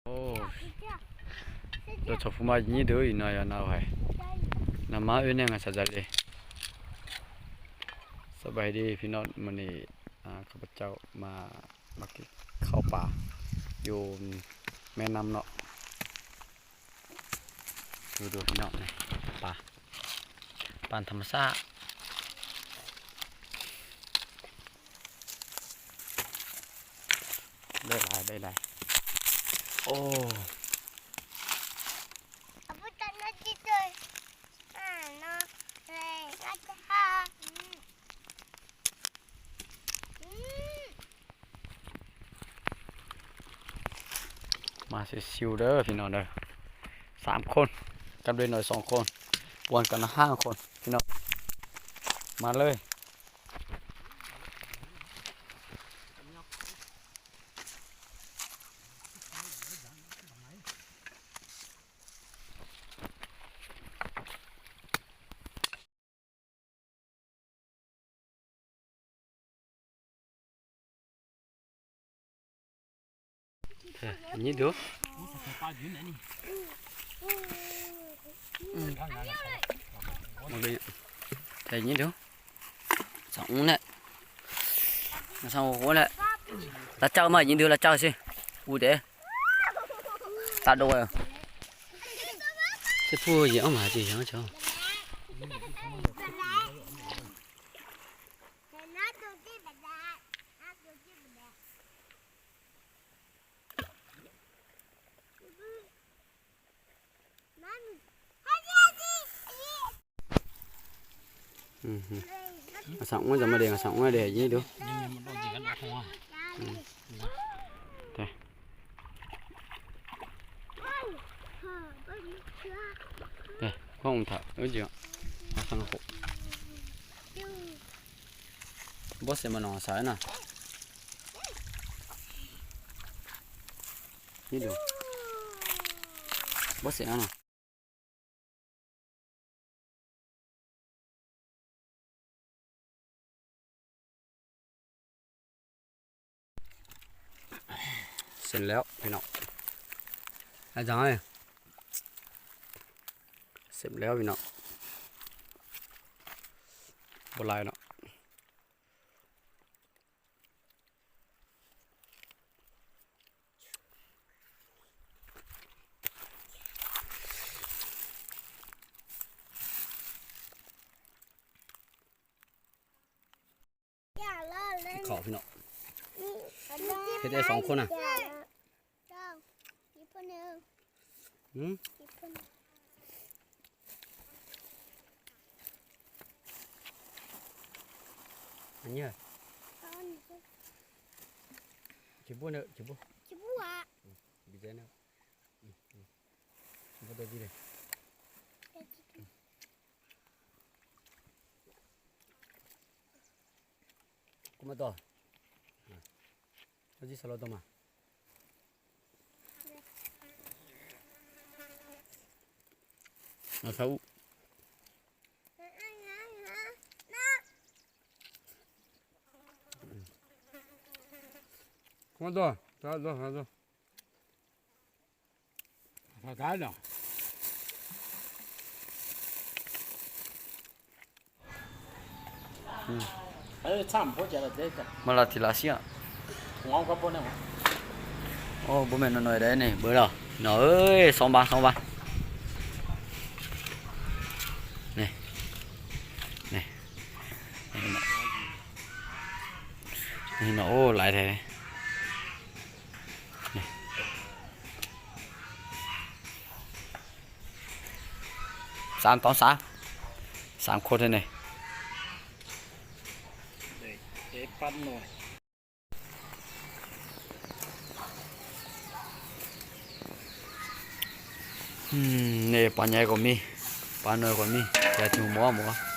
ໂອ້ ໂດຊອຟມາຍິເດີອີນາຍານາໄຫນາມາເອີແນງອາຊາຈາເລ. ສະບາຍດີພີ່ນ້ອງ ມື້ນີ້ ອາ ຂ້າພະເຈົ້າມາ ມາກິນເຂົ້າປາຢູ່ແມ່ນ້ຳເນາະ. ດູໆ ພີ່ນ້ອງ ນີ້ປາ ປາທຳມະຊາດ ໄດ້ຫຼາຍ ໄດ້ຫຼາຍ. ໂອ້ ມາຊິວໆ ເດີພີ່ນ້ອງເດີ ສາມຄົນ ກັບເດັກນ້ອຍສອງຄົນ ກວນກັນຫ້າຄົນພີ່ນ້ອງ ມາເລີຍ. ເອີ ຍິງດູ ອືມ ມາເລີຍ ແຕ່ຍິງດູ ສອງແຫຼະ ສອງຄົນແຫຼະ ລະເຈົ້າມາຍິງດູ ລະເຈົ້າຊິ ອູເດ ຕັດໂດ ຊິຜູ້ຍິງເອົາມາຊິ ເຈົ້າ. ອືມ ອາສັງອວຍຈະມາເດງ ອາສັງອວຍເດງ ຍິງດູ ອືມ ເດ ເດ ຫ້ອງຖາ ເອີ ຈິງ ອາສັງໂຄ ບໍ່ເສມານອງສາຍນະ ນີ້ດູ ບໍ່ເສມານອງ. ເສັດແລ້ວພີ່ນ້ອງ ອາຈານ ເສັດແລ້ວພີ່ນ້ອງ ບໍ່ຫຼາຍເນາະ. ເຂົ້າພີ່ນ້ອງ ເຮັດໄດ້ສອງຄົນນະ. ເຈົ້າ ອີກຜູ້ໜຶ່ງ ຫືມ ອີກຜູ້ໜຶ່ງ ອັນນີ້ ເອົາອັນນີ້ ຈະບົວເນີ ຈະບົວ ຈະບົວ ອືມ ບິດໃຈເນີ ອືມ ອືມ ບໍ່ໄດ້ດີເລີຍ Kuma to. Aji salo to ma. Na sau. Kuma to. Ta to, ta to. ມາລາທີລາເຊຍ ໂອ້ ບໍ່ແມ່ນນ້ອຍໆ ໃດນີ້ ເບິ່ງເດີ ນ້ອງເອີຍ ສອງບາດ ສອງບາດ ນີ້ເນາະ ໂອ້ ຫຼາຍແທ້ ນີ້ ສາມຕໍ່ສາມ ສາມຄົນເລີຍນີ້ ເອີ ປັນໜ້ອຍ ອືມ ນີ້ປາໃຫຍ່ກໍມີ ປານ້ອຍກໍມີ ແຕ່ຖືໝໍ ໝໍ